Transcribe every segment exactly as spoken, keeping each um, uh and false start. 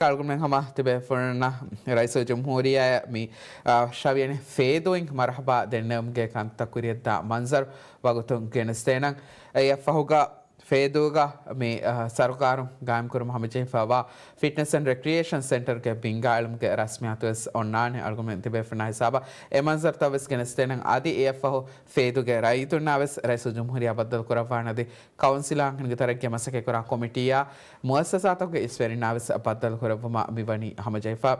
އަޅުގަނޑުމެން ހަމަ ތިބޭފުޅުންނަށް ރައީސުލްޖުމްހޫރިއްޔާ މި، އާ، ޝަވިޔަނި ފޭދޫއިން މަރުޙަބާ ދެންނެވުމުގެ ކަންތައް ކުރިޔަށްދާ މަންޒަރު ވަގުތުން ގެނެސްދޭނަން. އެއަށްފަހުގަ ފޭދޫގަ މި، އަ، ސަރުކާރުން ގާއިމްކުރުމަށް ހަމަޖެހިފައިވާ ފިޓްނެސް އެންޑް ރެކްރިއޭޝަން ސެންޓަރުގެ ބިންގާއެޅުމުގެ ރަސްމިއްޔާތުވެސް އޮންނާނެ. އަޅުގަނޑުމެން ތިބޭފުޅުންނާ ހިސާބަށް އެ މަންޒަރުތައް ވެސް ގެނެސްދޭނަން. އަދި އެއަށްފަހު ފޭދޫގެ ރައްޔިތުންނާ ވެސް ރައީސުލްޖުމްހޫރިއްޔާ ބައްދަލުކުރައްވާނެ. އަދި ކައުންސިލާ އަންހެނުންގެ ތަރައްގީއަށް މަސައްކަތްކުރާ ކޮމިޓީއާ މުއައްސަސާތަކުގެ އިސްވެރިންނާ ވެސް ބައްދަލުކުރެއްވުމަށް މިވަނީ ހަމަޖެހިފަ.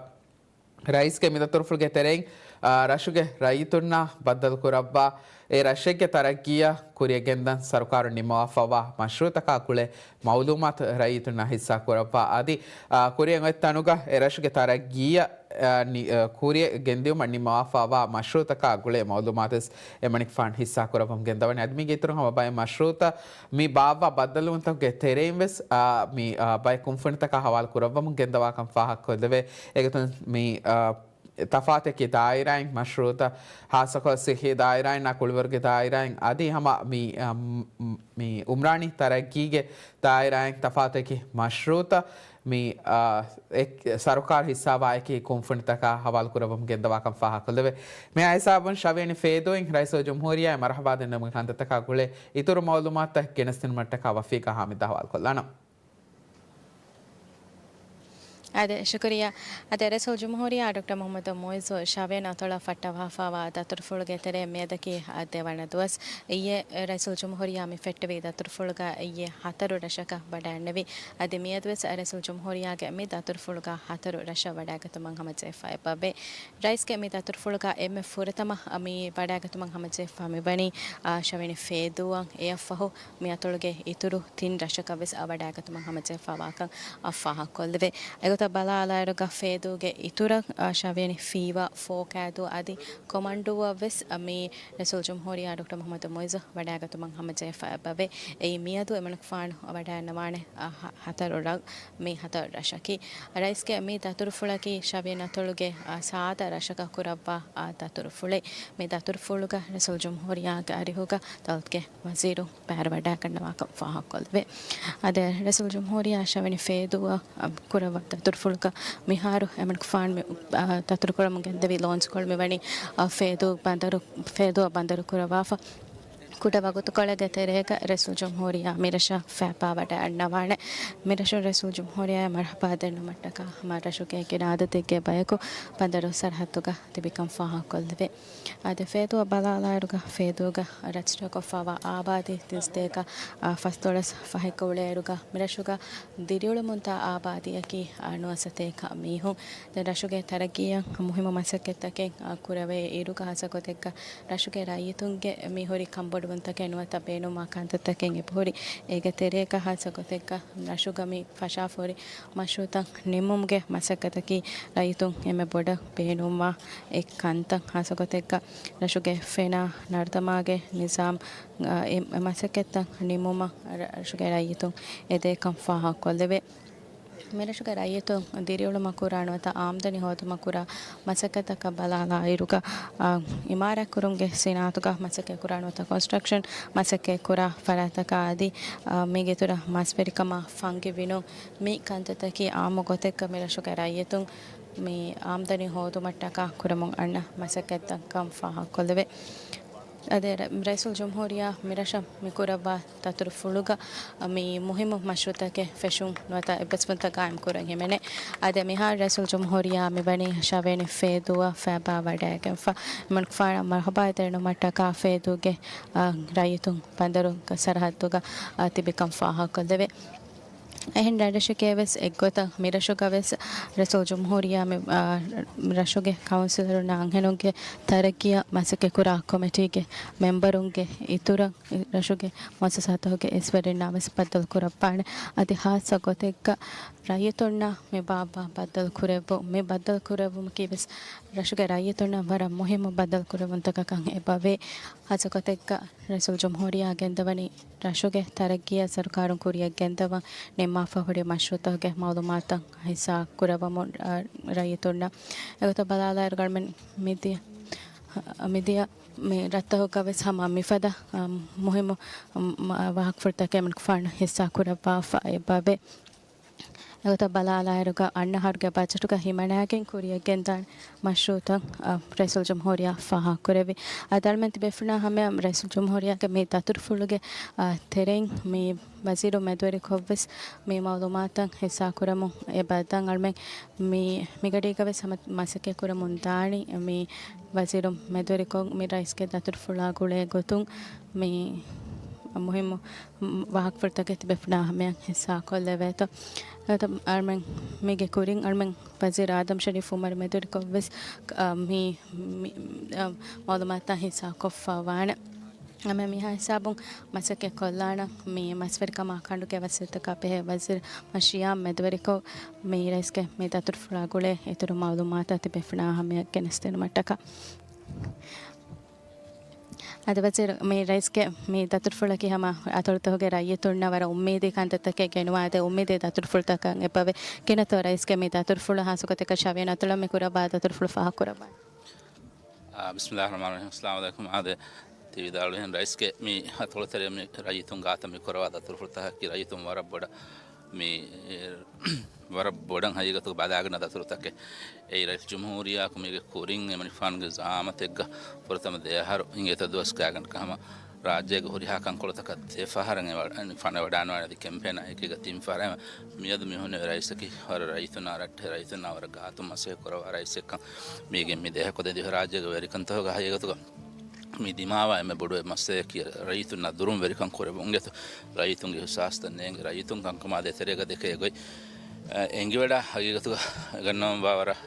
ރައީސްގެ މި ދަތުރުފުޅުގެ ތެރެއިން، އާ، ރަށުގެ ރައްޔިތުންނާ ބައްދަލުކުރައްވާ، އެ ރަށެއްގެ ތަރައްގީއަށް ކުރިޔަށް ގެންދަން ސަރުކާރުން ނިންމަވާފައިވާ މަޝްރޫޢުތަކާ ގުޅޭ މައުލޫމާތު ރައްޔިތުންނާ ހިއްސާ ކުރައްވާ. އަދި، އާ، ކުރިއަށް އޮތް ތަނުގަ އެ ރަށުގެ ތަރައްގީއަށް، އާ، ނި-، އާ، ކުރިޔަށް ގެންދިއުމަށް ނިންމަވާފައިވާ މަޝްރޫޢުތަކާ ގުޅޭ މައުލޫމާތު ވެސް އެމަނިކުފާނު ހިއްސާ ކުރައްވަމުން ގެންދަވަނީ. އަދި މީގެ އިތުރުން ހަމަ ބައެއް މަޝްރޫޢުތައް މި ބާއްވާ ބައްދަލުވުންތަކުގެ ތެރެއިން ވެސް، އާ، މި، އާ، ބައެއް ކުންފުނިތަކާ ހަވާލު ކުރައްވަމުން ގެންދަވާކަން ފާހަގަކޮށްލެވޭ. އެގޮތުން މި، އާ، ތަފާތެކި ދާއިރާއިން މަޝްރޫޢުތައް، ހާއްސަކޮށް ސިއްހީ ދާއިރާއިންނާ ކުޅިވަރުގެ ދާއިރާއިން އަދި ހަމަ މި، އަ، މް، މް، މި އުމްރާނީ ތަރައްގީގެ ދާއިރާއިން ތަފާތެކި މަޝްރޫޢުތައް މި، އާ، އެ، ސަރުކާރު ހިއްސާވާ އެކި ކުންފުނިތަކާ ހަވާލު ކުރައްވަމުން ގެންދަވާކަން ފާހަގަކޮށްލެވޭ. މި ހިސާބުން ޝަވިޔަނި ފޭދޫއިން ރައީސުލްޖުމްހޫރިއްޔާ މަރުޙަބާ ދެންނެވުމުގެ ކަންތައްތަކާ ގުޅޭ އިތުރު މައުލޫމާތުތައް ގެނެސްދިނުމަށްޓަކާ ވަފީގާ ހާމިދާ ހަވާލުކޮށްލާނަން. އާދެ، ޝުކުރިއްޔާ. އާދެ، ރައީސުލްޖުމްހޫރިއްޔާ ޑޮކްޓަރ މުޙައްމަދު މުޢިއްޒު ޝަވިޔަނި އަތޮޅަށް ފައްޓަވާފައިވާ ދަތުރުފުޅުގެ ތެރެއިން މިއަދަކީ އަ، ދެވަނަ ދުވަސް. އިއްޔެ ރައީސުލްޖުމްހޫރިއްޔާ މި ފެއްޓެވި ދަތުރުފުޅުގަ އިއްޔެ ހަތަރު ރަށަކަށް ވަޑައިންނެވި. އަދި މިއަދުވެސް ރައީސުލްޖުމްހޫރިއްޔާގެ މި ދަތުރުފުޅުގަ ހަތަރު ރަށަށް ވަޑައިގަތުމަށް ހަމަޖެހިފައި އެބަވޭ. ރައީސްގެ މި ދަތުރުފުޅުގަ އެންމެ ފުރަތަމަ މި ވަޑައިގަތުމަށް ހަމަޖެހިފަ މިވަނީ، އާ، ޝަވިޔަނި ފޭދޫއަށް. އެއަށްފަހު މި އަތޮޅުގެ އިތުރު ތިން ރަށަކަށް ވެސް އަ، ވަޑައިގަތުމަށް ހަމަޖެހިފައިވާކަން އަ، ފާހަގަކޮށްލެވޭ. އެގޮތަށް ބަލާލާއިރުގަ ފޭދޫގެ އިތުރަށް، އާ، ޝަވިޔަނި ފީވާ، ފޯކައިދޫ އަދި ކޮމަންޑޫއަށް ވެސް، އަ، މި ރައީސުލްޖުމްހޫރިއްޔާ ޑޮކްޓަރ މުޙައްމަދު މުޢިއްޒު ވަޑައިގަތުމަށް ހަމަޖެހިފައި އެބަވޭ. އެއީ މިއަދު އެމަނިކުފާނު ވަޑައިންނަވާނެ، އަ، ހަ، ހަތަރު ރަށް. މި ހަތަރު ރަށަކީ. ރައީސްގެ މި ދަތުރުފުޅަކީ ޝަވިޔަނި އަތޮޅުގެ، އާ، ސާދަ ރަށަކަށް ކުރައްވާ، އާ، ދަތުރުފުޅެއް. މި ދަތުރުފުޅުގަ ރައީސުލްޖުމްހޫރިއްޔާގެ އަރިހުގަ ދައުލަތުގެ ވަޒީރު ބައިވެރިވަޑައިގަންނަވާކަން ފާހަގަކޮށްލެވޭ. އާދެ، ރައީސުލްޖުމްހޫރިއްޔާ ޝަވިޔަނި ފޭދޫއަށް، އަ، ކުރައްވާ ދަތުރުފުޅުގަ މިހާރު އެމަނިކުފާނު މި، އަ، ދަތުރުކޮޅަމުން ގެންދެވި ލޯންޗްކޮޅު މިވަނީ، އަ، ފޭދޫ ބަނދަރު، ފޭދޫއަށް ބަނދަރު ކުރައްވާފަ. ކުޑަ ވަގުތުކޮޅެއްގެ ތެރޭގަ ރައީސުލްޖުމްހޫރިއްޔާ މިރަށަށް ފައިބާވަޑައިގަންނަވާނެ. މިރަށުން ރައީސުލްޖުމްހޫރިއްޔާ މަރުޙަބާ ދެންނުމަށްޓަކާ ހަމަ ރަށުގެ ގިނަ އަދަދެއްގެ ބަޔަކު ބަނދަރު ސަރަހައްދުގަ ތިބިކަން ފާހަގަކޮށްލެވޭ. އާދެ، ފޭދޫއަށް ބަލާލާއިރުގަ ފޭދޫގަ ރަޖިސްޓަރކޮށްފައިވާ އާބާދީ ތިންސަތޭކަ ފަސްދޮޅަސް ފަހެއްގަ އުޅޭއިރުގަ މިރަށުގަ ދިރިއުޅެމުންތާ އާބާދީއަކީ، އާ، ނުވަސަތޭކަ މީހުން. ދެން ރަށުގެ ތަރައްގީއަށް މުހިއްމު މަސައްކަތްތަކެއް، އާ، ކުރެވޭ އިރުގަ ހާއްސަ ގޮތެއްގަ ރަށުގެ ރައްޔިތުންގެ މި ހުރި ކަންބޮޑުވުންތަކެއް ނުވަތަ ބޭނުންވާ ކަންތައްތަކެއް އެބަހުރި. އޭގެ ތެރޭގަ ހާއްސަ ގޮތެއްގަ ރަށުގަ މި ފަށާފަ ހުރި މަޝްރޫޢުތައް ނިންމުމުގެ މަސައްކަތަކީ ރައްޔިތުން އެންމެ ބޮޑަށް ބޭނުންވާ އެއް ކަންތައް. ހާއްސަ ގޮތެއްގަ ރަށުގެ ފެނާ ނަރުދަމާގެ ނިޒާމް، އާ، އެ މަސައްކަތްތައް ނިންމުމަށް ރަށުގެ ރައްޔިތުން އެދޭކަން ފާހަގަކޮށްލެވޭ. މިރަށުގެ ރައްޔިތުން ދިރިއުޅުމަށް ކުރާ ނުވަތަ އާމްދަނީ ހޯދުމަށް ކުރާ މަސައްކަތަކަށް ބަލާލާއިރުގަ، އާ، އިމާރާތްކުރުމުގެ ސިނާއަތުގަ މަސައްކަތް ކުރާ ނުވަތަ ކޮންސްޓްރަކްޝަން މަސައްކަތް ކުރާ ފަރާތްތަކާ އަދި، އާ، މީގެ އިތުރަށް މަސްވެރިކަމާ ފަންގި ވިނުން މި ކަންތައްތަކީ އާއްމު ގޮތެއްގަ މިރަށުގެ ރައްޔިތުން މި އާމްދަނީ ހޯދުމަށްޓަކާ ކުރަމުން އަންނަ މަސައްކަތްތަކަން ފާހަގަކޮށްލެވޭ. އަދި ރަ-، ރައީސުލްޖުމްހޫރިއްޔާ މިރަށަށް މި ކުރައްވާ ދަތުރުފުޅުގަ މި މުހިއްމު މަޝްރޫޢުތަކެއް ފެށުން ނުވަތަ އެއްބަސްވުންތައް ގާއިމް ކުރަން ހިމެނޭ. އަދި މިހާރު ރައީސުލްޖުމްހޫރިއްޔާ މިވަނީ ޝަވިޔަނި ފޭދޫއަށް ފައިބާވަޑައިގެންފަ. އެމަނިކުފާނަށް މަރުޙަބާ ދެންނުމަށްޓަކާ ފޭދޫގެ، އާ، ރައްޔިތުން ބަނދަރު ސަރަހައްދުގަ، އާ، ތިބިކަން ފާހަގަކޮށްލެވޭ. އެހެން ރަށެއްގެ ވެސް އެއްގޮތަށް މިރަށުގަ ވެސް ރައީސުލްޖުމްހޫރިއްޔާ މި، އާ، ރަށުގެ ކައުންސިލަރުންނާ އަންހެނުންގެ ތަރައްގީއަށް މަސައްކަތްކުރާ ކޮމިޓީގެ މެމްބަރުންގެ އިތުރަށް ރަށުގެ މުއައްސަސާތަކުގެ އިސްވެރިންނާ ވެސް ބައްދަލުކުރައްވާނެ. އަދި ހާއްސަ ގޮތެއްގަ ރައްޔިތުންނަށް މި ބާއްވާ ބައްދަލު ކުރެއްވު، މި ބައްދަލު ކުރެއްވުމަކީ ވެސް ރަށުގެ ރައްޔިތުންނަށް ވަރަށް މުހިއްމު ބައްދަލު ކުރެއްވުންތަކަކަށް އެބަވޭ. ހާއްސަ ގޮތެއްގަ ރައީސުލްޖުމްހޫރިއްޔާ ގެންދަވަނީ ރަށުގެ ތަރައްގީއަށް ސަރުކާރުން ކުރިއަށް ގެންދަވަން ނިންމާފަ ހުރި މަޝްރޫޢުތަކުގެ މައުލޫމާތުތައް ހިއްސާ ކުރައްވަމުން، އަ، ރައްޔިތުންނަށް. އެގޮތަށް ބަލާލާއިރު އަޅުގަނޑުމެން މިދިޔަ، އަ، މިދިޔަ މި ރަށްތަކުގަ ވެސް ހަމަ މިފަދަ، އަ، މުހިއްމު، މަ، ވާހަކަފުޅުތަކެއް އެމަނިކުފާނު ހިއްސާ ކުރައްވާފަ އެބަވޭ. އެގޮތަށް ބަލާލާއިރުގަ އަންނަ އަހަރުގެ ބަޖެޓުގަ ހިމަނާގެން ކުރިޔަށްގެންދާނެ މަޝްރޫޢުތައް، އަ، ރައީސުލްޖުމްހޫރިއްޔާ ފާހަގަކުރެއްވި. އަ، ދަރުމަތި ބޭފުޅާ ހަމަޔަށް ރައީސުލްޖުމްހޫރިއްޔާގެ މި ދަތުރުފުޅުގެ، އަ، ތެރެއިން މި ވަޒީރު މެދުވެރިކޮށްވެސް މި މައުލޫމާތަށް ހިއްސާކުރަމުން އެބަ ދަން އަޅުމެން މި، މިގަޑީގަވެސް ހަމަ މަސައްކަތްކުރަމުން ދާނީ. މި ވަޒީރު މެދުވެރިކޮށް މި ރައީސްގެ ދަތުރުފުޅާ ގުޅޭ ގޮތުން މި މުހިއްމު ވާހަކަފުޅުތަކެއް ތިބޭފުޅާ ހަމަޔަށް ހިއްސާކޮށްލެވޭތޯ. އަޅުމެން މީގެ ކުރިން އަޅުމެން ވަޒީރު އާދަމް ޝަރީފް އުމަރު މެދުވެރިކޮށްވެސް، އަ، މި، މި، އަ، މައުލޫމާތުތައް ހިއްސާކޮށްފަ ވާނެ. އަމެ މިހާ ހިސާބުން މަސައްކަތް ކޮށްލާނަން. މި މަސްވެރިކަމާ ކަނޑުގެ ވަޒީރުތަކާ ބެހޭ ވަޒީރު ޝިޔާމް މެދުވެރިކޮށް، މި ރައީސްގެ މި ދަތުރުފުޅާ ގުޅޭ އިތުރު މައުލޫމާތު ތިބޭފުޅާ ހަމަޔަށް ގެނެސްދިނުމަށްޓަކާ. އަދި ވަޒީރު، މި ރައީސްގެ މި ދަތުރުފުޅަކީ ހަމަ އަތޮޅުތަކުގެ ރައްޔިތުންނަށް ވަރަށް އުއްމީދީ ކަންތައްތަކެއް ގެނުވާދޭ، އުއްމީދީ ދަތުރުފުޅުތަކަށް އެބަވޭ. ގިނަތޯ ރައީސްގެ މި ދަތުރުފުޅު ހާއްސަގޮތަކަށް ޝަވިޔަން އަތޮޅަށް މި ކުރައްވާ ދަތުރުފުޅު ފާހަގަކުރައްވާނެ. އާ، ބިސްމިއްލާހިއްރަޙްމާނިއްރަޙީމް. އައްސަލާމު ޢަލައިކުމް. އާދެ، ތި ވިދާޅުވިހެން ރައީސްގެ މި އަތޮޅުތެރެ މި ރައްޔިތުން ގާތަށް މި ކުރަވާ ދަތުރުފުޅުތަކަކީ ރައްޔިތުން ވަރަށް ބޮޑަށް މި، އެ، ވަރަށް ބޮޑަށް ހަގީގަތުގަ ބަލާގަންނަ ދަތުރުތަކެއް. އެއީ ރައީސް ޖުމްހޫރިއްޔާއަކު މީގެ ކުރިން އެމަނިކުފާނުގެ ޒަޢާމަތެއްގަ ފުރަތަމަ ދެ އަހަރު އިނގޭތޯ ދުވަސް ގާތްގަނޑަކަށް ހަމަ ރާއްޖޭގެ ހުރިހާ ކަންކޮޅުތަކަށް ދެ ފަހަރަށް އެ ވަ-، ފަނަ ވަޑާންވާނެ އަދި ކެމްޕޭނާ އެކީގަ ތިން ފަހަރަށް. މިއަދު މި ހުންނެވި ރައީސަކީ ވަރަށް ރައްޔިތުންނާ ރައްޓެހި، ރައްޔިތުންނާ ވަރަށް ގާތުން މަސައްކަތް ކުރައްވާ ރައީސެއްކަން މީގެން މި ދޭހަކު ދެ ދިވެހިރާއްޖޭގެ ވެރިކަންތަކުގަ ހަގީގަތުގަ މި ދިމާވާ އެންމެ ބޮޑު މައްސަލައަކީ ރައްޔިތުންނާ ދުރުން ވެރިކަން ކުރެވުން. އިނގޭތޯ ރައްޔިތުންގެ އިހުސާސްތައް ނޭނގެ ރައްޔިތުން ކަންކަމާ ދޭތެރޭގަ ދެކޭ ގޮތް، އެ، އެނގިވަޑާ ހަގީގަތުގަ ގަންނަވަންވާ ވަރަށް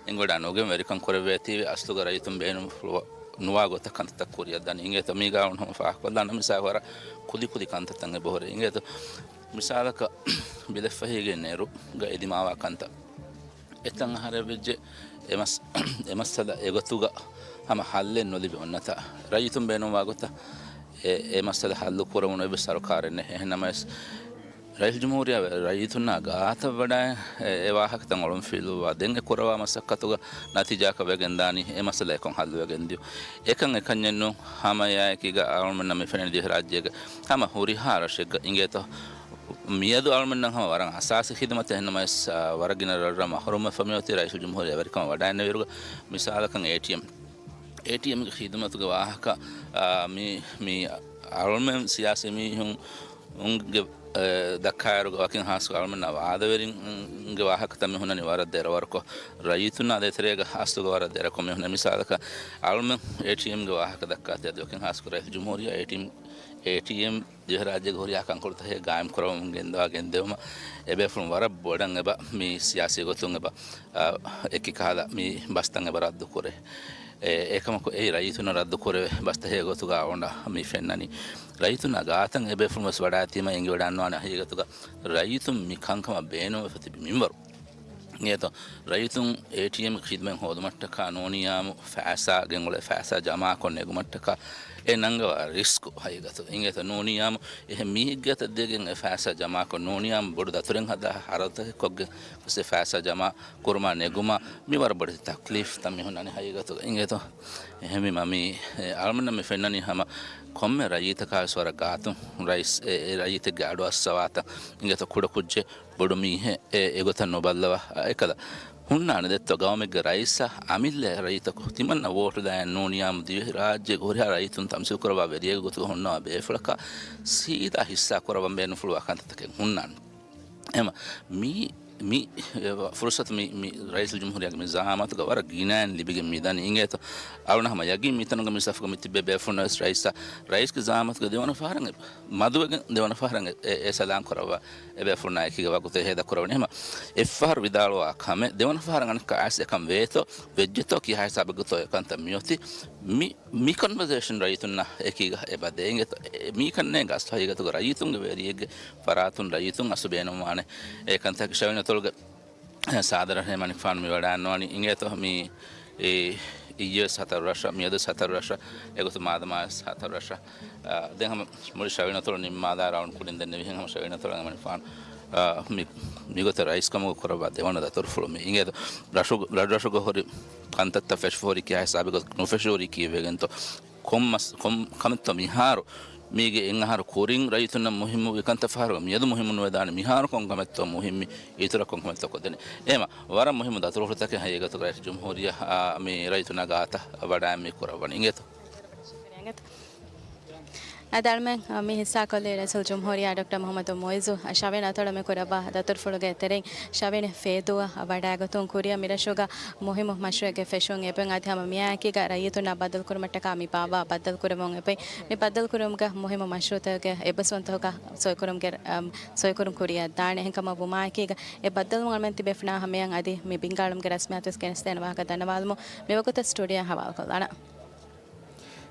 އެނގިވަޑާ ނުގެން ވެރިކަން ކުރެވޭތީވެ އަސްލުގަ ރައްޔިތުން ބޭނުންފުޅުވަ ނުވާ ގޮތަށް ކަންތައްތައް ކުރިއަށްދާނެ. އިނގޭތޯ މީގަ އަޅުން ހަމަ ފާހަގަކޮށްލާނަމަ މިސާލަކަށް ވަރަށް ކުދިކުދި ކަންތައްތައް އެބަހުރޭ. އިނގޭތޯ މިސާލަކަށް ބިލެއްފަހީގެ ނެރުގަ އެ ދިމާވާ ކަންތައް އެތަން އަހަރެއް ވެއްޖެ. އެ މަސް-، އެ މައްސަލަ އެގޮތުގަ ހަމަ ހައްލެއް ނުލިބި އޮންނަތާ ރައްޔިތުން ބޭނުންވާ ގޮތަށް އެ، އެ މައްސަލަ ހައްލު ކުރަމުން އެއްވެސް ސަރުކާރެއް ނެތް. އެހެންނަމަވެސް ރައީސް ޖުމްހޫރިއްޔާ ރައްޔިތުންނާ ގާތަށް ވަޑައި އެ، އެ ވާހަކަތައް އޮޅުން ފިލުވާ ދެން އެ ކުރަވާ މަސައްކަތުގަ ނަތީޖާއަކަށް ވެގެންދާނީ އެ މައްސަލަ އެކޮން ހައްލުވެގެން ދިޔުން. އެކަން އެކަންޏެއް ނޫން. ހަމަ އެއާއެކީގަ އަޅުމެންނަށް މި ފެންނަނީ ދިވެހިރާއްޖޭގެ ހަމަ ހުރިހާ ރަށެއްގަ އިނގޭތޯ މިއަދު އަޅުމެންނަށް ހަމަ ވަރަށް އަސާސީ ޚިދުމަތެއް. އެހެންނަމަވެސް، އާ، ވަރަށް ގިނަ ރަށްރަށް މަޙްރޫމްވެފަ މިއޮތީ ރައީސުލްޖުމްހޫރިއްޔާ ވެރިކަމަށް ވަޑައިންނެވިއިރުގަ. މިސާލަކަށް އޭޓީއެމް، އޭޓީއެމްގެ ޚިދުމަތުގެ ވާހަކަ، އާ، މި، މި އަޅުމެން ސިޔާސީ މީހުން އުންގެ، އެ، ދައްކާއިރުގަ ވަކިން ހާއްސަކޮށް އަޅުމެންނާ ވާދަވެރިންގެ ވާހަކަތައް މި ހުންނަނީ ވަރަށް ދެރަވަރުކޮށް، ރައްޔިތުންނާ ދޭތެރޭގަ އަސްލުގަ ވަރަށް ދެރަކޮށް މި ހުންނަ. މިސާލަކަށް އަޅުމެން އޭޓީއެމްގެ ވާހަކަ ދައްކާތީ އަދި ވަކިން ހާއްސަކޮށް ރައީސުލްޖުމްހޫރިއްޔާ އޭޓީއެމް، އޭޓީއެމް ދިވެހިރާއްޖޭގެ ހުރިހާ ކަންކޮޅުތަކެއް ގާއިމް ކުރަމުން ގެންދަވާ ގެންދެވުމަށް އެބޭފުޅުން ވަރަށް ބޮޑަށް އެބަ މި ސިޔާސީ ގޮތުން އެބަ، އާ، އެކި ކަހަލަ މި ބަސްތައް އެބަ ރައްދު ކުރޭ. އެ، އެކަމަކު އެއީ ރައްޔިތުންނަށް ރައްދު ކުރެވޭ ބަސްތަކެއް ގޮތުގަ އޮންނަ މި ފެންނަނީ. ރައްޔިތުންނާ ގާތަށް އެބޭފުޅުން ވެސް ވަޑައިތީމަ އެނގިވަޑައިގަންނަވާނެ ހަގީގަތުގަ ރައްޔިތުން މި ކަންކަމަށް ބޭނުންވެފަ ތިބި މިންވަރު. އިނގޭތޯ ރައްޔިތުން އޭޓީއެމް ޚިދުމަތް ހޯދުމަށްޓަކާ ނޫނިއްޔާމު ފައިސާ ގެންގުޅޭ ފައިސާ ޖަމާކޮށް ނެގުމަށްޓަކާ އެ ނަންގަވާ ރިސްކު ހަގީގަތު. އިނގޭތޯ ނޫނިއްޔާމު އެހެން މީހެއްގެ އަތަށް ދިޔަގެން އެ ފައިސާ ޖަމާކޮށް ނޫނިއްޔާމު ބޮޑު ދަތުރެއް ހަދާ ހަރަދުތަކެއް ކޮށްގެން ވެސް އެ ފައިސާ ޖަމާ ކުރުމާ ނެގުމާ މި ވަރަށް ބޮޑެތި ތަކްލީފްތައް މި ހުންނަނީ ހަގީގަތުގަ. އިނގޭތޯ އެހެންވީމަ މި، އެ، އަޅުމެންނަށް މި ފެންނަނީ ހަމަ ކޮންމެ ރައްޔިތަކާވެސް ވަރަށް ގާތުން ރައީސް، އެ، އެ ރައްޔިތެއްގެ އަޑުއައްސަވާތަން. އިނގޭތޯ ކުޑަކުއްޖެއް ބޮޑު މީހެއް އެ، އެގޮތަށް ނުބައްލަވާ އެކަލަ. ހުންނާނެ ދެއްތޯ ގައުމެއްގެ ރައީސާ އަމިއްލަ ރައްޔިތަކު ތިމަންނަ ވޯޓު ދާއިން ނޫނިއްޔާމު ދިވެހިރާއްޖޭގެ ހުރިހާ ރައްޔިތުން ތަމްސީލް ކުރައްވާ ވެރިއެއްގެ ގޮތުގަ ހުންނަވާ ބޭފުޅަކާ ސީދާ ހިއްސާ ކުރައްވަން ބޭނުންފުޅުވާ ކަންތައްތަކެއް ހުންނާނެ. އެމަ މީ، މި، އެ، ފުރުސަތު މި، މި ރައީސުލްޖުމްހޫރިއްޔާގެ މި ޒަޢާމަތުގަ ވަރަށް ގިނައިން ލިބިގެން މިދަނީ. އިނގޭތޯ އަޅުން ހަމަ ޔަގީން މިތަނުގަ މި ސަފުގަ މި ތިއްބެވި ބޭފުޅުންނަށް ވެސް ރައީސާ، ރައީސްގެ ޒަޢާމަތުގެ ދެވަނަ ފަހަރަށް އެ، މަދުވެގެން ދެވަނަ ފަހަރަށް އެ، އެ، އެ ސަލާން ކުރައްވާ އެބޭފުޅުންނާ އެކީގަ ވަގުތެއް ހޭދަ ކުރަވަނީ. އެހެމަ އެއްފަހަރު ވިދާޅުވާ ކަމެއް ދެވަނަ ފަހަރަށް އަނެއްކާ އައިސް އެކަން ވޭތޯ، ވެއްޖެތޯ ކިހާ ހިސާބެއްގަތޯ އެކަންތައް މިއޮތީ. މި، މި ކޮންވަސޭޝަން ރައްޔިތުންނާ އެކީގަ އެބަ ދޭނގެތޯ. އެ، މީ ކަންނޭނގެ އަސްލު ހަގީގަތުގަ ރައްޔިތުންގެ ވެރިއެއްގެ ފަރާތުން ރައްޔިތުން އަސްލު ބޭނުންވާނެ އެ ކަންތަކަކީ. ޝަވިން އަތޮޅުގެ ސާދަރަށް ހޭމަނިކްފާނު މި ވަޑައިންނަވަނީ. އިނގޭތޯ މި އިއްޔެވެސް ހަތަރު ރަށަށް، މިއަދުވެސް ހަތަރު ރަށަށް، އެގޮތުން މާދަމާވެސް ހަތަރު ރަށަށް. އާ، ދެން ހަމަ މުޅި ޝަވިން އަތޮޅު ނިންމާލާ ރައުންޑް ކުރިން ދެންނެވިހެން ހަމަ ޝަވިން އަތޮޅަށް ހޭމަނިކްފާނު، އާ، މި، މިގޮތަށް ރައީސްކަމުގަ ކުރައްވާ ދެވަނަ ދަތުރުފުޅު މި. އިނގޭތޯ ރަށު، ރަށްރަށުގަ ހުރި ކަންތައްތައް ފެށިފަހުރި ކިހާ ހިސާބެއްގަ ނުފެށިހުރީ ކީއްވެގެންތޯ؟ ކޮން މަސް-، ކޮން ކަމެއްތޯ މިހާރު މީގެ އެއް އަހަރު ކުރިން ރައްޔިތުންނަށް މުހިއްމު ކަންތައް ފަހަރު މިއަދު މުހިއްމު ނުވެދާނެ. މިހާރު ކޮން ކަމެއްތޯ މުހިއްމީ، އިތުރަށް ކޮން ކަމެއްތޯ ކޮށްދެނީ. އެހެމަ ވަރަށް މުހިއްމު ދަތުރުފުޅުތަކެއް ހައި ގޮތުގަ ރައީސުލްޖުމްހޫރިއްޔާ، އާ، މި ރައްޔިތުންނާ ގާތަށް ވަޑައިގެން މި ކުރައްވަނީ. އިނގޭތޯ؟ އަދި އަޅުމެން މި ހިއްސާކޮށްލީ ރައީސުލްޖުމްހޫރިއްޔާ ޑޮކްޓަރ މުޙައްމަދު މުޢިއްޒު ޝަވިޔަނި އަތޮޅު މި ކުރައްވާ ދަތުރުފުޅުގެ ތެރެއިން ޝަވިޔަނި ފޭދޫއަށް ވަޑައިގަތުން ކުރިއަށް މިރަށުގަ މުހިއްމު މަޝްރޫޢެއްގެ ފެށުން އެބަ އަދި ހަމަ މިއާއެކީގަ ރައްޔިތުންނާ ބައްދަލުކުރުމަށްޓަކާ މި ބާއްވާ ބައްދަލުކުރެވުން އެބައި. މި ބައްދަލުކުރުމުގަ މުހިއްމު މަޝްރޫޢުތަކުގެ އެއްބަސްވުންތަކުގަ ސޮއިކުރުމުގެ، އަމް، ސޮއިކުރުން ކުރިއަށް ދާނެ. އެހެންކަމުން ވުމާއެކީގަ އެ ބައްދަލުވުން އަޅުމެން ތިބޭފުޅުންނާ ހަމަޔަށް އަދި މި ބިންގާ އަޅުމުގެ ރަސްމިއްޔާތުވެސް ގެނެސްދޭނެ ވާހަކަ ދަންނަވާލުމުން މިވަގުތަށް ސްޓޫޑިއޯއަށް ހަވާލުކޮށްލާނަން.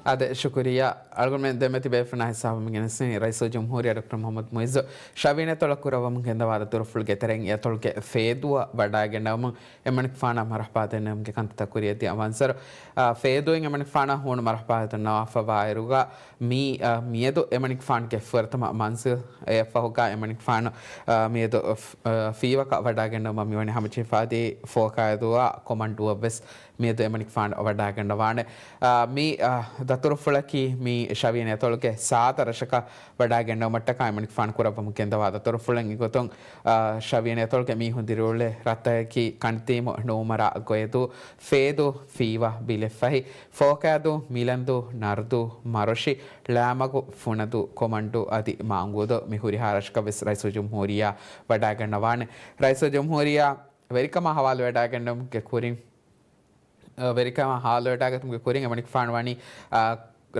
އާދެ، ޝުކުރިއްޔާ. އަޅުގަނޑުމެން ދެންމެ ތިބޭފުޅުންނާ ހިސާބުން މި ގެނެސްދިނީ ރައީސުލްޖުމްހޫރިއްޔާ ޑޮކްޓަރ މުޙައްމަދު މުޢިއްޒު ޝަވިޔަނި އަތޮޅަށް ކުރައްވަމުން ގެންދަވާ ދަތުރުފުޅުގެ ތެރެއިން އަތޮޅުގެ ފޭދޫއަށް ވަޑައިގެންނެވުމުން އެމަނިކުފާނަށް މަރުޙަބާ ދެންނެވުމުގެ ކަންތައްތައް ކުރިއަށްދިޔަ މަންޒަރު. އާ، ފޭދޫއިން އެމަނިކުފާނަށް ހޫނު މަރުޙަބާ ދަންނަވާފަ ވާއިރުގަ މި، އާ، މިއަދު އެމަނިކުފާނުގެ ފުރަތަމަ މަންޒިލް އެއަށްފަހުގަ އެމަނިކުފާނު، އާ، މިއަދު ފް-، އާ، ފީވަކަށް ވަޑައިގެންނެވުމަށް މިވަނީ ހަމަޖެހިފަ އަދި ފޯކައިދޫއާ ކޮމަންޑޫއަށްވެސް މިއަދު އެމަނިކުފާނު ވަޑައިގަންނަވާނެ. އާ، މި، އާ، ދަތުރުފުޅަކީ މި ޝަވިޔަނި އަތޮޅުގެ ސާދަ ރަށަކަށް ވަޑައިގެންނެވުމަށްޓަކާ އެމަނިކުފާނު ކުރައްވަމުން ގެންދަވާ ދަތުރުފުޅެއް. އެގޮތުން، އާ، ޝަވިޔަނި އަތޮޅުގެ މީހުން ދިރިއުޅޭ ރަށްތަކަކީ ކަނޑިތީމު، ނޫމަރާ، ގޮޔަދޫ، ފޭދޫ، ފީވަ، ބިލެއްފަހި، ފޯކައިދޫ، މިލަންދޫ، ނަރުދޫ، މަރޮށި، ޅާމަގު، ފުނަދޫ، ކޮމަންޑޫ އަދި މާނގޫދޫ. މި ހުރިހާ ރަށަކަށްވެސް ރައީސުލްޖުމްހޫރިއްޔާ ވަޑައިގަންނަވާނެ. ރައީސުލްޖުމްހޫރިއްޔާ ވެރިކަމާ ހަވާލުވެވަޑައިގެންނެވުމުގެ ކުރިން، އަ، ވެރިކަމާ ހަވާލުވެވަޑައިގަތުމުގެ ކުރިން އެމަނިކުފާނު ވަނީ، އަ،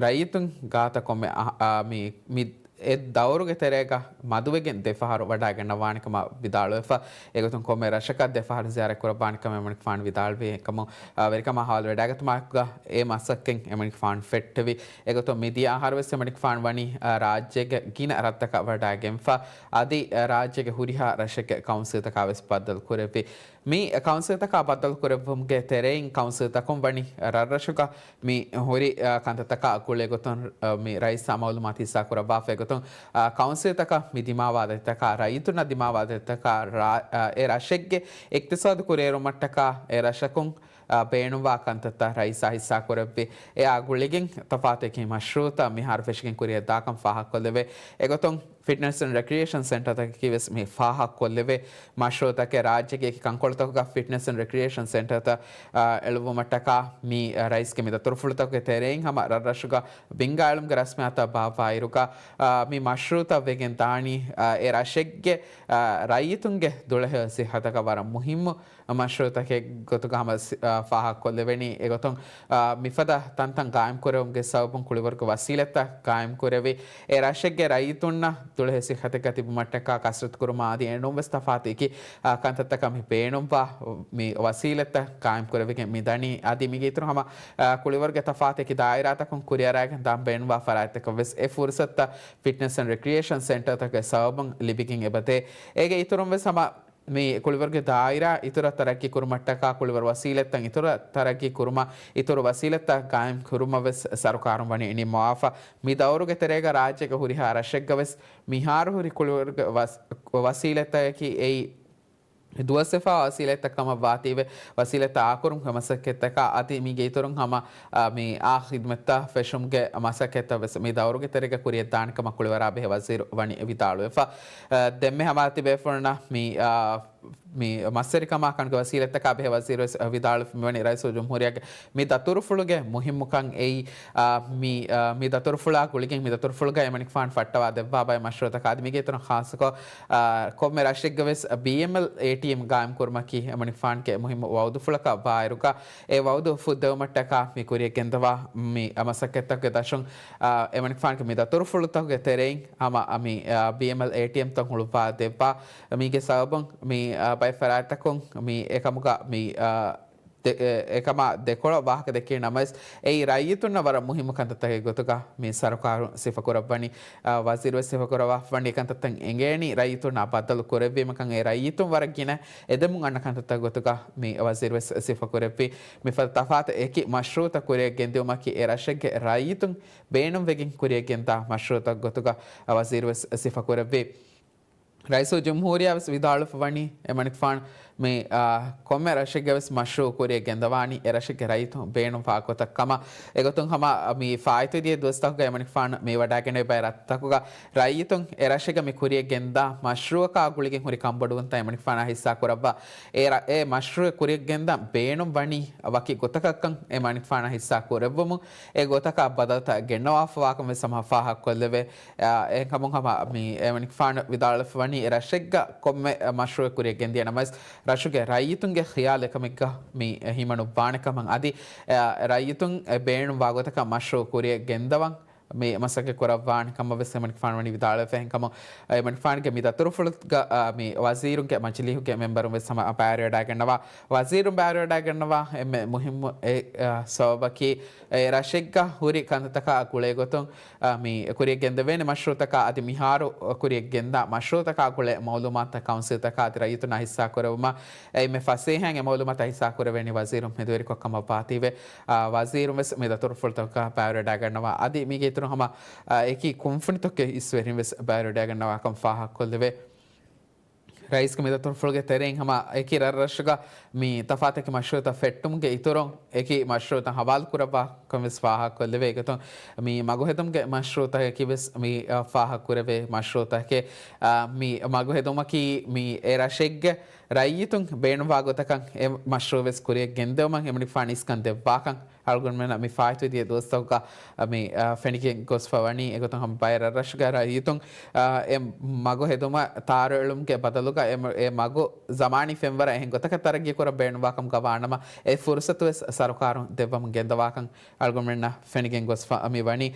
ރައްޔިތުން ގާތަށް ކޮންމެ އަ، އަ، މި، މި އެ ދައުރުގެ ތެރޭގަ މަދުވެގެން ދެފަހަރު ވަޑައިގަންނަވާނެ ކަމަށް ވިދާޅުވެފަ. އެގޮތުން ކޮންމެ ރަށަކަށް ދެފަހަރު ޒިޔާރަތް ކުރައްވާނެ ކަމަށް އެމަނިކުފާނު ވިދާޅުވި ކަމުން، އަ، ވެރިކަމާ ހަވާލުވެވަޑައިގަތުމާއެކުގަ އެ މަސައްކަތް އެމަނިކުފާނު ފެއްޓެވި. އެގޮތުން މިދިޔަ އަހަރުވެސް އެމަނިކުފާނު ވަނީ، އަ، ރާއްޖޭގެ ގިނަ ރަށްތަކަށް ވަޑައިގެންފަ. އަދި، އަ، ރާއްޖޭގެ ހުރިހާ ރަށެއްގެ ކައުންސިލްތަކާވެސް ބައްދަލު ކުރެއްވި. މި ކައުންސިލްތަކާ ބައްދަލުކުރެއްވުމުގެ ތެރެއިން ކައުންސިލްތަކުން ވަނީ ރަށްރަށުގަ މި ހުރި، އާ، ކަންތައްތަކާ ގުޅޭގޮތުން، އާ، މި ރައީސް މައުލޫމާތު ހިއްސާކުރައްވާފައިގޮތުން، އާ، ކައުންސިލްތަކަށް މި ދިމާވާ ދަތިތަކާ ރައްޔިތުންނަށް ދިމާވާ ދަތިތަކާ ރާ-، އާ، އެ ރަށެއްގެ އިޤްތިޞާދު ކުރިއެރުމަށްޓަކާ އެ ރަށަކުން، އާ، ބޭނުންވާ ކަންތައްތައް ރައީސާ ހިއްސާކުރެއްވި. އެއާ ގުޅިގެން ތަފާތު އެކި މަޝްރޫޢުތައް މިހާރު ފެށިގެން ކުރިއަށްދާކަން ފާހަގަކޮށްލެވޭ. އެގޮތުން ފިޓްނަސް އެންޑް ރެކްރިއޭޝަން ސެންޓަރތަކަކީ ވެސް މި ފާހަގަކޮށްލެވޭ. މަޝްރޫޢުތަކެއް ރާއްޖޭގެ އެކި ކަންކޮޅުތަކުގަ ފިޓްނަސް އެންޑް ރެކްރިއޭޝަން ސެންޓަރތައް، އާ، އެޅުއްވުމަށްޓަކާ މި، އާ، ރައީސްގެ މި ދަތުރުފުޅުތަކުގެ ތެރެއިން ހަމަ ރަށްރަށުގަ ބިންގާ އެޅުމުގެ ރަސްމިއްޔާތުތައް ބާއްވާއިރުގަ، އާ، މި މަޝްރޫޢުތައް ވެގެން ދާނީ، އާ، އެ ރަށެއްގެ، އާ، ރައްޔިތުންގެ ދުޅަހެޔޮ ސިއްހަތަކަށް ވަރަށް މުހިއްމު މަޝްރޫޢުތަކެއް ގޮތުގަ ހަމަ ސި-، އާ، ފާހަގަކޮށްލެވެނީ. އެގޮތުން، އާ، މިފަދަ ތަންތަން ގާއިމްކުރެވުމުގެ ސަބަބުން ކުޅިވަރުގެ ވަސީލަތްތައް ގާއިމްކުރެވި، އެ ރަށެއްގެ ރައްޔިތުންނަށް ދުޅަހެޔޮ ސިއްހަތެއްގަ ތިބުމަށްޓަކާ ކަސްރަތުކުރުމާ އަދި އެނޫންވެސް ތަފާތު އެކި، އާ، ކަންތައްތަކަށް މި ބޭނުންވާ މި ވަސީލަތްތައް ގާއިމްކުރެވިގެން މިދަނީ. އަދި މީގެ އިތުރު ހަމަ، އާ، ކުޅިވަރުގެ ތަފާތު އެކި ދާއިރާތަކުން ކުރިއަރާގެން ދާން ބޭނުންވާ ފަރާތްތަކަށްވެސް އެ ފުރުސަތުތައް ފިޓްނަސް އެންޑް ރެކްރިއޭޝަން ސެންޓަރތަކުގެ ސަބަބުން ލިބިގެން އެބަދޭ. އޭގެ އިތުރުންވެސް ހަމަ މި ކުޅިވަރުގެ ދާއިރާ އިތުރަށް ތަރައްގީ ކުރުމަށްޓަކާ، ކުޅިވަރު ވަސީލަތްތައް އިތުރަށް ތަރައްގީ ކުރުމަށް، އިތުރު ވަސީލަތްތައް ގާއިމް ކުރުމަށް ވެސް ސަރުކާރުން ވަނީ ނިންމަވާފަ. މި ދައުރުގެ ތެރޭގަ ރާއްޖޭގެ ހުރިހާ ރަށެއްގަ ވެސް މިހާރު ހުރި ކުޅިވަރުގެ ވަސް-، ވަސީލަތްތަކަކީ އެއީ ދުވަސްވެފަ ވަސީލަތްތައް ކަމަށް ވާތީވެ، ވަސީލަތްތައް އާކުރުމުގެ މަސައްކަތްތަކާ އަދި މީގެ އިތުރުން ހަމަ، އާ، މި އާ ޚިދުމަތްތައް ފެށުމުގެ މަސައްކަތްތައް ވެސް މި ދައުރުގެ ތެރޭގަ ކުރިއަށް ދާނެ ކަމަށް ކުޅިވަރާ ބެހޭ ވަޒީރު ވަނީ ވިދާޅުވެފަ. އާ، ދެންމެ ހަމަ ތިބޭފުޅުންނަށް މި، އާ، މި މަސްވެރިކަމާ ކަންކަން ވަސީލަތްތަކާ ބެހޭ ވަޒީރު ވެސް ވިދާޅުވި މިވަނީ ރައީސުލްޖުމްހޫރިއްޔާގެ މި ދަތުރުފުޅުގެ މުހިއްމުކަން އެއީ، އާ، މި، އާ، މި ދަތުރުފުޅާ ގުޅިގެން މި ދަތުރުފުޅުގައި އެމަނިކުފާނު ފައްޓަވާ ދެއްވާ ބައެއް މަޝްރޫޢުތަކާ އަދި މީގެ އިތުރުން ޚާއްޞަކޮށް، އާ، ކޮންމެ ރަށެއްގެ ވެސް ބީއެމްއެލް އޭޓީއެމް ގާއިމް ކުރުމަކީ އެމަނިކުފާނުގެ މުހިއްމު ވައުދުފުޅަކަށް ވާއިރުގަ އެ ވައުދު ފުއްދެވުމަށްޓަކާ މި ކުރިއަށް ގެންދަވާ މި މަސައްކަތްތަކުގެ ދަށުން، އާ، އެމަނިކުފާނުގެ މި ދަތުރުފުޅުތަކުގެ ތެރެއިން ހަމަ މި، އާ، ބީއެމްއެލް އޭޓީއެމްތައް ހުޅުވާ ދެއްވާ މީގެ ސަބަބުން މި، އާ، ބައެއް ފަރާތްތަކުން މި އެކަމުގަ މި، އާ، ދެ-، އެ-، އެކަމާ ދެކޮޅަށް ވާހަކަ ދެއްކި ނަމަވެސް، އެއީ ރައްޔިތުންނަށް ވަރަށް މުހިއްމު ކަންތައްތަކެއް ގޮތުގަ މި ސަރުކާރުން ސިފަކުރައްވަނީ. އާ، ވަޒީރުވެސް ސިފަކުރައްވާފަވަނީ އެކަންތައްތައް އެނގޭނީ ރައްޔިތުންނާ ބައްދަލު ކުރެއްވީމަކަށް، އެ ރައްޔިތުން ވަރަށް ގިނަ އެދެމުން އަންނަ ކަންތައްތައް ގޮތުގަ މި ވަޒީރުވެސް ސިފަކުރެއްވި. މިފަދަ ތަފާތު އެކި މަޝްރޫޢުތައް ކުރިއަށް ގެންދިއުމަކީ އެ ރަށެއްގެ ރައްޔިތުން ބޭނުންވެގެން ކުރިއަށް ގެންދާ މަޝްރޫޢުތައް ގޮތުގަ ވަޒީރުވެސް ސިފަކުރެއްވި. ރައީސުލްޖުމްހޫރިއްޔާވެސް ވިދާޅުވެފަވަނީ، އެމަނިކުފާނު މި، އާ، ކޮންމެ ރަށެއްގެ ވެސް މަޝްރޫޢު ކުރިއަށް ގެންދަވާނީ އެ ރަށެއްގެ ރައްޔިތުން ބޭނުންވާ ގޮތަށް ކަމަށް. އެގޮތުން ހަމަ މި ފާއިތުވެދިޔަ ދުވަސްތަކުގަ އެމަނިކުފާނު މި ވަޑައިގެންނެވި ބައެއް ރަށްތަކުގަ ރައްޔިތުން އެ ރަށެއްގަ މި ކުރިއަށް ގެންދާ މަޝްރޫޢަކާ ގުޅިގެން ހުރި ކަންބޮޑުވުންތައް އެމަނިކުފާނާ ހިއްސާ ކުރައްވާ، އެ ރަ-، އެ މަޝްރޫޢެއް ކުރިއަށް ގެންދާ ބޭނުން ވަނީ ވަކި ގޮތަކަށްކަން އެމަނިކުފާނާ ހިއްސާ ކުރެއްވުމުން އެ ގޮތަކަށް ބަދަލުތައް ގެންނަވާފަވާކަން ވެސް ހަމަ ފާހަގަކޮށްލެވޭ. އެހެންކަމުން ހަމަ މި އެމަނިކުފާނު ވިދާޅުވެފަ ވަނީ އެ ރަށެއްގަ ކޮންމެ މަޝްރޫޢެއް ކުރިއަށް ގެންދިޔަ ނަމަވެސް، ރަށުގެ ރައްޔިތުންގެ ޚިޔާލު އެކަމެއްގަ މި ހިމަނުއްވާނެ ކަމަށް އަދި، އެ، ރައްޔިތުން ބޭނުންވާ ގޮތަކަށް މަޝްރޫޢު ކުރިއަށް ގެންދަވަން މި މަސައްކަތް ކުރައްވާނެ ކަމަށް ވެސް އެމަނިކުފާނު ވަނީ ވިދާޅުވެފަ. އެހެންކަމުން އެމަނިކުފާނުގެ މި ދަތުރުފުޅުގަ، އާ، މި ވަޒީރުންގެ މަޖިލީހުގެ މެމްބަރުން ވެސް ހަމަ ބައިވެރިވަޑައިގަންނަވާ. ވަޒީރުން ބައިވެރިވަޑައިގަންނަވާ އެންމެ މުހިއްމު އެއް، އާ، ސަބަބަކީ އެ ރަށެއްގަ ހުރި ކަންތައްތަކާ ގުޅޭ ގޮތުން، އާ، މި ކުރިއަށް ގެންދެވޭނެ މަޝްރޫޢުތަކާ އަދި މިހާރު ކުރިއަށް ގެންދާ މަޝްރޫޢުތަކާ ގުޅޭ މައުލޫމާތުތައް ކައުންސިލްތަކާ އަދި ރައްޔިތުންނާ ހިއްސާ ކުރެވުމަށް އެންމެ ފަސޭހައިން އެ މައުލޫމާތު ހިއްސާ ކުރެވޭނީ ވަޒީރުން މެދުވެރިކޮށް ކަމަށް ވާތީވެ، އާ، ވަޒީރުން ވެސް މި ދަތުރުފުޅުތަކަށް ބައިވެރިވަޑައިގަންނަވާ. އަދި މީގެ އިތުރުން ހަމަ، އާ، އެކި ކުންފުނިތަކުގެ އިސްވެރިން ވެސް ބައިވެރިވަޑައިގަންނަވާކަން ފާހަގަކޮށްލެވޭ. ރައީސްގެ މި ދަތުރުފުޅުގެ ތެރެއިން ހަމަ އެކި ރަށްރަށުގަ މި ތަފާތު އެކި މަޝްރޫޢުތައް ފެއްޓުމުގެ އިތުރުން އެކި މަޝްރޫޢުތައް ހަވާލުކުރައްވާކަން ވެސް ފާހަގަކޮށްލެވޭ. އެގޮތުން މި މަގުހެދުމުގެ މަޝްރޫޢުތަކަކީ ވެސް މި، އަ، ފާހަގަކުރެވޭ މަޝްރޫޢުތަކެއް. އަ، މި މަގުހެދުމަކީ މި އެ ރަށެއްގެ ރައްޔިތުން ބޭނުންވާ ގޮތަކަށް އެ މަޝްރޫޢު ވެސް ކުރިއަށް ގެންދެވުމަށް އެމަނިކުފާނު އިސްކަން ދެއްވާކަން އަޅުގަނޑުމެންނަށް މި ފާއިތުވެދިޔަ ދުވަސްތަކުގަ މި، އަ، ފެނިގެން ގޮސްފަ ވަނީ. އެގޮތުން ހަމަ ބައެއް ރަށްރަށުގެ ރައްޔިތުން، އަ، އެ މަގު ހެދުމަށް ތާރު އެޅުމުގެ ބަދަލުގަ އެ މަ-، އެ މަގު ޒަމާނީ ފެންވަރަށް އެހެން ގޮތަކަށް ތަރައްގީ ކުރަން ބޭނުންވާކަމުގަ ވާނަމަ، އެ ފުރުސަތު ވެސް ސަރުކާރުން ދެއްވަމުން ގެންދަވާކަން އަޅުގަނޑުމެންނަށް ފެނިގެން ގޮސްފަ މި ވަނީ.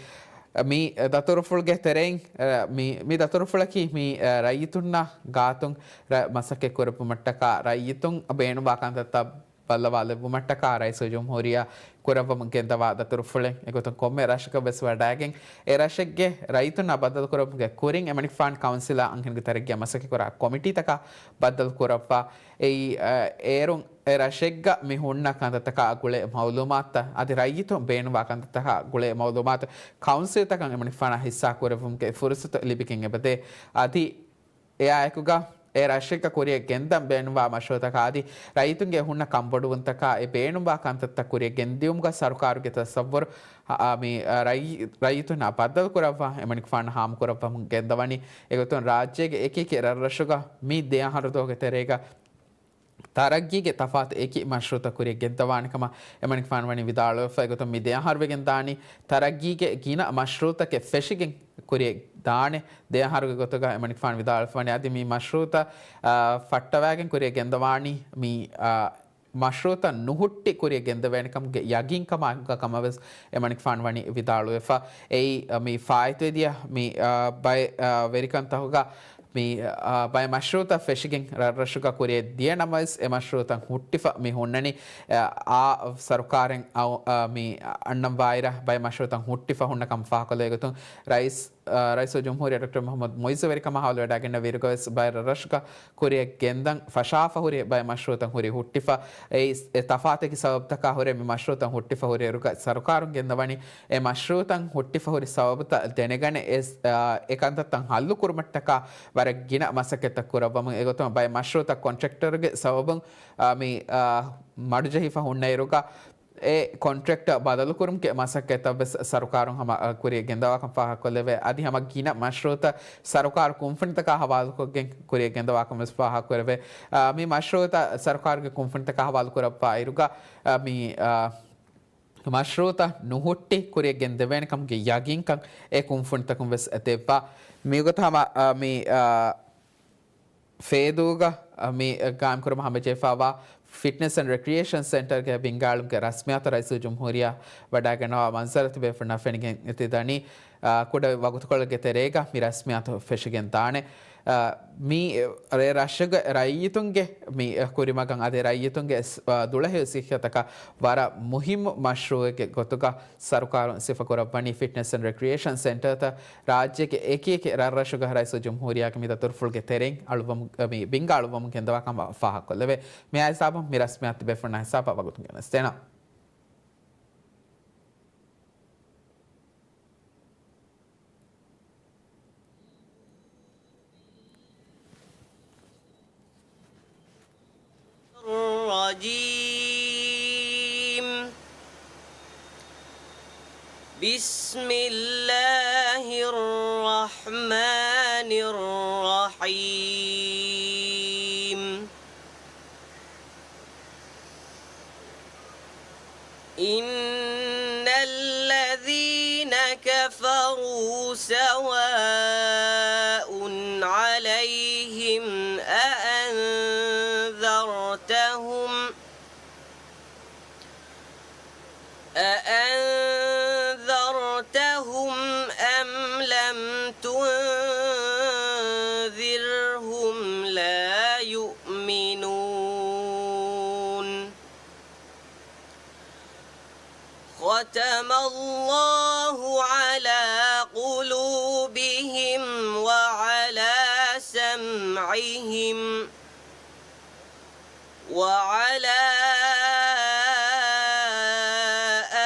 މި ދަތުރުފުޅުގެ ތެރެއިން، އަ، މި، މި ދަތުރުފުޅަކީ މި، އަ، ރައްޔިތުންނާ ގާތުން ރަ-، މަސައްކަތް ކުރެއްވުމަށްޓަކާ ރައްޔިތުން ބޭނުންވާ ކަންތައްތައް ބައްލަވާލެއްވުމަށްޓަކާ ރައީސުލްޖުމްހޫރިއްޔާ ކުރައްވަމުން ގެންދަވާ ދަތުރުފުޅެއް އެގޮތުން ކޮންމެ ރަށަކަށް ވެސް ވަޑައިގެން، އެ ރަށެއްގެ ރައްޔިތުންނާ ބައްދަލުކުރުމުގެ ކުރިން އެމަނިކުފާނު ކައުންސިލާ އަންހެނުންގެ ތަރައްގީއާ މަސައްކަތްކުރާ ކޮމިޓީތަކާ ބައްދަލުކުރައްވާ. އެއީ، އަ، އޭރުން އެ ރަށެއްގަ މި ހުންނަ ކަންތައްތަކާ ގުޅޭ މައުލޫމާތުތައް އަދި ރައްޔިތުން ބޭނުންވާ ކަންތައްތަކާ ގުޅޭ މައުލޫމާތު ކައުންސިލްތަކަށް އެމަނިކުފާނާ ހިއްސާ ކުރެއްވުމުގެ ފުރުސަތު ލިބިގެން އެބަދޭ. އަދި އެއާއެކުގަ އެ ރަށެއްގަ ކުރިއަށް ގެންދަން ބޭނުންވާ މަޝްރޫޢުތަކާ އަދި ރައްޔިތުންގެ ހުންނަ ކަންބޮޑުވުންތަކާ އެ ބޭނުންވާ ކަންތައްތައް ކުރިއަށް ގެންދިއުމުގަ ސަރުކާރުގެ ތަސައްވުރު، އާ، މި، އާ، ރައްޔި-، ރައްޔިތުންނާ ބައްދަލުކުރައްވާ އެމަނިކުފާނަށް ހާމަކުރައްވަމުން ގެންދަވަނީ. އެގޮތުން ރާއްޖޭގެ އެކި އެކި ރަށްރަށުގަ މި ދެ އަހަރު ދުވަހުގެ ތެރޭގަ ތަރައްގީގެ ތަފާތު އެކި މަޝްރޫޢުތައް ކުރިއަށް ގެންދަވާނެ ކަމަށް އެމަނިކުފާނު ވަނީ ވިދާޅުވެފަ. އެގޮތުން މި ދެ އަހަރު ވެގެން ދާނީ ތަރައްގީގެ ގިނަ މަޝްރޫޢުތަކެއް ފެށިގެން ކުރިއަށް ދާނެ ދެ އަހަރުގެ ގޮތުގަ އެމަނިކުފާނު ވިދާޅުވެފަ ވަނީ. އަދި މި މަޝްރޫޢުތައް، އާ، ފައްޓަވައިގެން ކުރިއަށް ގެންދަވާނީ މި، އާ، މަޝްރޫޢުތައް ނުހުއްޓި ކުރިއަށް ގެންދެވޭނެ ކަމުގެ ޔަގީންކަމާއެކުގަ ކަމަށް ވެސް އެމަނިކުފާނު ވަނީ ވިދާޅުވެފަ. އެއީ، އަ، މި ފާއިތުވެދިޔަ މި، އަ، ބައެއް، އަ، ވެރިކަންތަކުގަ މި، އަ، ބައެއް މަޝްރޫޢުތައް ފެށިގެން ރަށްރަށުގަ ކުރިއަށް ދިޔަ ނަމަވެސް އެ މަޝްރޫޢުތައް ހުއްޓިފަ މި ހުންނަނީ، އަ، އާ ސަރުކާރެއް އައު-، އަ، މި އަންނަން ވާއިރަށް ބައެއް މަޝްރޫޢުތައް ހުއްޓިފަ ހުންނަ ކަމަށް ފާހަގަކޮށްލެވޭ ގޮތުން ރައީސް އާ، ރައީސުލްޖުމްހޫރިއްޔާ ޑޮކްޓަރ މުޙައްމަދު މުޢިއްޒު ވެރިކަމާ ހަވާލުވެވަޑައިގެންނެވި އިރުގަވެސް ބައެއް ރަށްރަށުގަ ކުރިއަށް ގެންދަން ފަށާފަ ހުރި ބައެއް މަޝްރޫޢުތައް ހުރި ހުއްޓިފަ. އެ، އެ ތަފާތެކި ސަބަބުތަކާ ހުރެ މި މަޝްރޫޢުތައް ހުއްޓިފަ ހުރި އިރުގަ ސަރުކާރުން ގެންދަވަނީ އެ މަޝްރޫޢުތައް ހުއްޓިފަ ހުރި ސަބަބުތައް ދެނެގަނެ އެ، އާ، އެ ކަންތައްތައް ހައްލު ކުރުމަށްޓަކާ ވަރަށް ގިނަ މަސައްކަތްތައް ކުރައްވަމުން އެގޮތުން ބައެއް މަޝްރޫޢުތައް ކޮންޓްރެކްޓަރުގެ ސަބަބުން، އާ، މި، އާ، މަޑުޖެހިފަ ހުންނަ އިރުގަ އެ ކޮންޓްރެކްޓަށް ބަދަލުކުރުމުގެ މަސައްކަތްތައް ވެސް ސަރުކާރުން ހަމަ، އަ، ކުރިއަށް ގެންދަވާކަން ފާހަގަކޮށްލެވޭ. އަދި ހަމަ ގިނަ މަޝްރޫޢުތައް ސަރުކާރު ކުންފުނިތަކާ ހަވާލުކޮށްގެން ކުރިއަށް ގެންދަވާކަން ވެސް ފާހަގަކުރެވޭ. އަ، މި މަޝްރޫޢުތައް ސަރުކާރުގެ ކުންފުނިތަކާ ހަވާލުކުރައްވާ އިރުގަ، އަ، މި، އަ، މަޝްރޫޢުތައް ނުހުއްޓި ކުރިއަށް ގެންދެވޭނެ ކަމުގެ ޔަގީންކަން އެ ކުންފުނިތަކުން ވެސް ދެއްވާ. މިގޮތަށް ހަމަ، އަ، މި، އަ، ފޭދޫގަ، އަ، މި ގާއިމްކުރުމަށް ހަމަޖެހިފައިވާ ފިޓްނެސް އެންޑް ރެކްރިއޭޝަން ސެންޓަރގެ ބިންގާޅުމުގެ ރަސްމިއްޔާތު ރައީސުލްޖުމްހޫރިއްޔާ ވަޑައިގަންނަވާ މަންޒަރު ތިބޭފުޅުންނަށް ފެނިގެން ތި ދަނީ، އާ، ކުޑަ ވަގުތުކޮޅެއްގެ ތެރޭގަ މި ރަސްމިއްޔާތު ފެށިގެން ދާނެ. އާ، މި ރަށުގެ ރައްޔިތުންގެ މި ކުރިމަގަށް އަދި ރައްޔިތުންގެ ސް-، އާ، ދުޅަހެޔޮ ސިއްހަތަކަށް ވަރަށް މުހިއްމު މަޝްރޫޢެއްގެ ގޮތުގަ ސަރުކާރުން ސިފަކުރައްވަނީ ފިޓްނެސް އެންޑް ރެކްރިއޭޝަން ސެންޓަރތައް ރާއްޖޭގެ އެކި އެކި ރަށްރަށުގަ ރައީސުލްޖުމްހޫރިއްޔާގެ މި ދަތުރުފުޅުގެ ތެރެއިން އަޅުވަމު-، މި ބިންގާ އަޅުވަމުން ގެންދަވާ ކަމަށް ފާހަގަކޮށްލެވޭ. މިއާ ހިސާބުން މި ރަސްމިއްޔާތު ބޭފުޅުންނާ ހިސާބަށް ވަގުތުން ގެނެސްދޭނަން. الرجيم. بسم الله الرحمن الرحيم. إن الذين كفروا سواء عليهم أأنذرتهم أأنذرتهم أم لم تنذرهم لا يؤمنون. ختم الله على قلوبهم وعلى سمعهم وعلى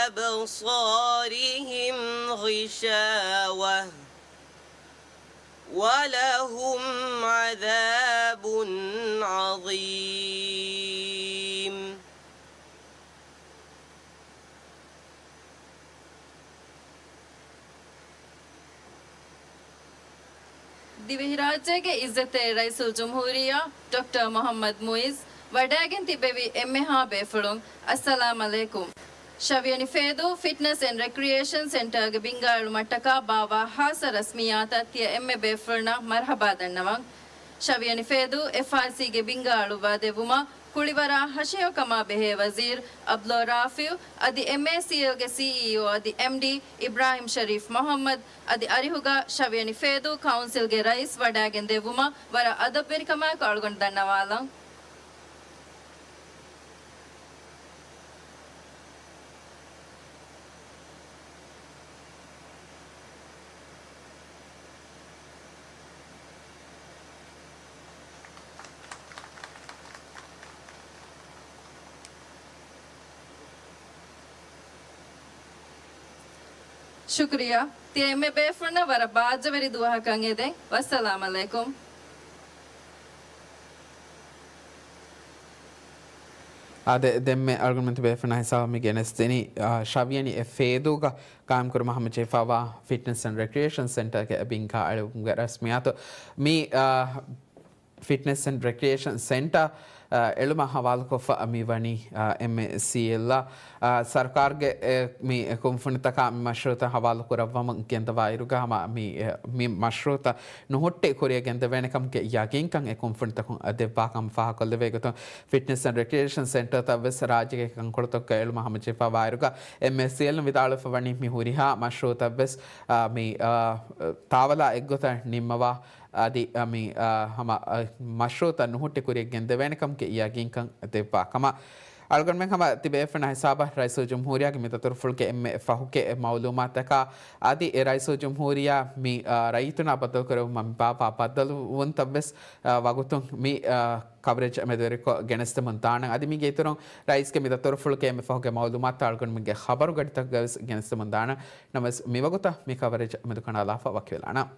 أبصارهم غشاوة ولهم عذاب عظيم. ދިވެހިރާއްޖޭގެ އިއްޒަތްތެރި ރައީސުލްޖުމްހޫރިއްޔާ ޑޮކްޓަރ މުޙައްމަދު މުޢިއްޒު ވަޑައިގެން ތިއްބެވި އެންމެހާ ބޭފުޅުން، އައްސަލާމް ޢަލައިކުމް. ޝަވިޔަނި ފޭދޫ ފިޓްނަސް އެންޑް ރެކްރިއޭޝަން ސެންޓަރގެ ބިންގާއެޅުމަށްޓަކާ ބާއްވާ ޚާއްޞަ ރަސްމިއްޔާތަށް ތިޔަ އެންމެ ބޭފުޅުންނަށް މަރްޙަބާ ދަންނަވަން. ޝަވިޔަނި ފޭދޫ އެފްއާއިސީގެ ބިންގާއެޅުއްވާ ދެއްވުމަށް ކުޅިވަރާ ހަށިހެޔޮކަމާ ބެހޭ ވަޒީރު ޢަބްދުﷲ ރާފިޢު އަދި އެމްއޭސީއެލްގެ ސީއީއޯ އަދި އެމްޑީ އިބްރާހިމް ޝަރީފް މުޙައްމަދު އަދި އަރިހުގަ ޝަވިޔަނި ފޭދޫ ކައުންސިލްގެ ރައީސް ވަޑައިގެން ދެއްވުމަށް ވަރަށް އަދަބުވެރިކަމާއެކު އަޅުގަނޑު ދަންނަވާލަން. ޝުކުރިއްޔާ. ތިޔަ އެންމެ ބޭފުޅުންނަށް ވަރަށް ބާއްޖަވެރި ދުވަހަކަށް އެދެން. ވައްސަލާމް ޢަލައިކުމް. އާދެ، ދެންމެ އަޅުގަނޑުމެން ތިބޭފުޅުންނާ ހިސާބަށް މި ގެނެސްދިނީ، އާ، ޝަވިޔަނި އެ ފޭދޫގަ ޤާއިމްކުރުމަށް ހަމަޖެހިފައިވާ ފިޓްނަސް އެންޑް ރެކްރިއޭޝަން ސެންޓަރގެ ބިންގާ އެޅުމުގެ ރަސްމިއްޔާތު. މި، އާ، ފިޓްނަސް އެންޑް ރެކްރިއޭޝަން ސެންޓަރ، އާ، އެޅުމަށް ހަވާލުކޮށްފަ މި ވަނީ، އާ، އެމްއޭސީއެލްއާ، އާ، ސަރުކާރުގެ، އެ، މި ކުންފުނިތަކާ މި މަޝްރޫޢުތައް ހަވާލު ކުރައްވަމުން ގެންދަވާ އިރުގަ ހަމަ މި، އެ، މި މަޝްރޫޢުތައް ނުހުއްޓި ކުރިއަށް ގެންދެވޭނެކަމުގެ ޔަގީންކަން އެ ކުންފުނިތަކުން ދެއްވާކަން ފާހަގަކޮށްލެވޭ ގޮތުން، ފިޓްނަސް އެންޑް ރެކްރިއޭޝަން ސެންޓަރތައް ވެސް ރާއްޖޭގެ ކަންކޮޅުތަކުގަ އެޅުމަށް ހަމަޖެހިފައިވާއިރުގަ، އެމްއޭސީއެލް ވިދާޅުވެފަ ވަނީ މި ހުރިހާ މަޝްރޫޢުތައް ވެސް، އާ، މި، އާ، ތާވަލާ އެއްގޮތަށް ނިންމަވާ، އަދި، އާ، މި، އާ، ހަމަ، އާ، މަޝްރޫޢުތައް ނުހުއްޓި ކުރިއަށް ގެންދެވޭނެކަމުގެ ޔަގީންކަން ދެއްވާ ކަމަށް. އަޅުގަނޑުމެން ހަމަ ތިބޭފުޅުންނާ ހިސާބަށް ރައީސުލްޖުމްހޫރިއްޔާގެ މި ދަތުރުފުޅުގެ އެންމެ ފަހުގެ މައުލޫމާތަކާ އަދި އެ ރައީސުލްޖުމްހޫރިއްޔާ މި، އާ، ރައްޔިތުންނާ ބައްދަލުކުރެއްވުމަށް މި ބާއްވާ ބައްދަލުވުންތައް ވެސް، އާ، ވަގުތުން މި، އާ، ކަވަރޭޖް މެދުވެރިކޮށް ގެނެސްދެމުން ދާނަން. އަދި މީގެ އިތުރުން ރައީސްގެ މި ދަތުރުފުޅުގެ އެންމެ ފަހުގެ މައުލޫމާތު އަޅުގަނޑުމެންގެ ޚަބަރު ގަޑިތަކުގައި ވެސް ގެނެސްދެމުން ދާނަން. ނަމަވެސް މިވަގުތަށް މި ކަވަރޭޖް މެދުކަނޑާލާފަ ވަކިވެލާނަން.